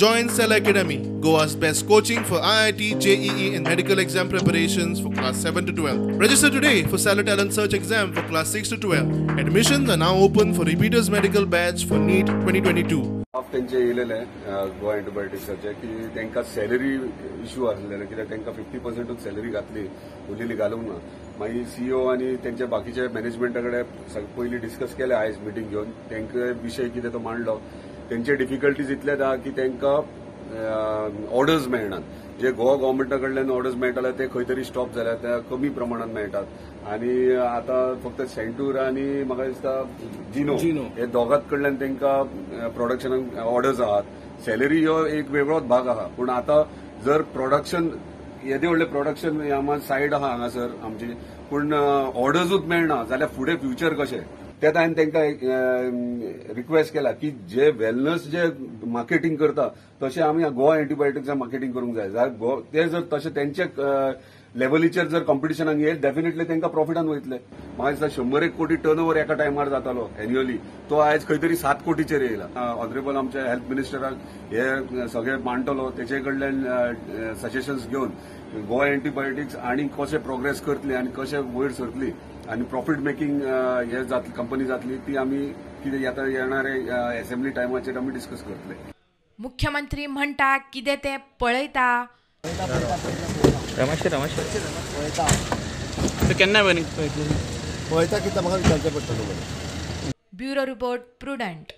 Join Cell Academy, Goa's best coaching for IIT, JEE and medical exam preparations for class 7 to 12. Register today for Cellar Talent Search exam for class 6 to 12. Admissions are now open for repeaters medical batch for NEET 2022. Staff तेंचे येयलेले गोवा एंटीबायोटिक्साचे की तांकां salary issue आसलेले, कित्याक तांकां 50%ूच salary घातली, उरलेली घालूंक ना. मागीर सीईओ आनी तेंच्या बाकीच्या मॅनेजमेंटा कडेन पयलीं डिस्कस केलें आयज मिटींग घेवन, तांकां विशय कितें तो मांडलो. तेंचे डिफिकल्टीज इतलेच आहा की तांकां ऑर्डर्स मेळनात. जे गोवा गव्हर्मेंटा कडल्यान ऑर्डर्स मेळटाले ते खंय तरी स्टॉप जाल्या, ते कमी प्रमाणात मेळटात. आनी आतां फक्त सेंटूर आनी म्हाका दिसता जिनो हे दोगांच कडल्यान तांकां प्रोडक्शनाक ऑर्डर्स आहात. सॅलरी हो एक वेगळोच भाग आहा, पूण आतां जर प्रोडक्शन येदे व्हडलें प्रोडक्शन सायड आहा हांगासर आमची, पूण ऑर्डर्सूच मेळना जाल्यार फुडें फ्युचर कशें? तेच हांवें तांकां रिक्वेस्ट केला की जे वेलनस जे मार्केटींग करता तशें आमी गोवा एंटीबायोटिक्साक मार्केटींग करूंक जाय. ते जर तशें तेंचे लेवलीचेर जर कॉम्पिटिशनाक येयत डेफिनेटली तांकां प्रॉफिटान वयतले. म्हाका दिसता 101 कोटी टर्न ओवर एका टायमार जातालो एन्युअली, तो आयज खंय तरी 7 कोटीचेर येयला. ऑनरेबल आमच्या हेल्थ मिनिस्टराक हे सगळे मांडटलो, तेचे कडल्यान सजेशन्स घेवन गोवा एंटीबायोटिक्स आनी कशें प्रोग्रेस करतली आनी कशें वयर सरतली आनी प्रॉफिट मेकिंग हे जातली कंपनी जातली ती आमी कितें येता येणारे असेंब्ली टायमाचेर आमी डिस्कस करतले. मुख्यमंत्री म्हणटा कितें तें पळयता. केन्ना पळयता कितें म्हाका विचारचें पडटलें. Bureau report, Prudent.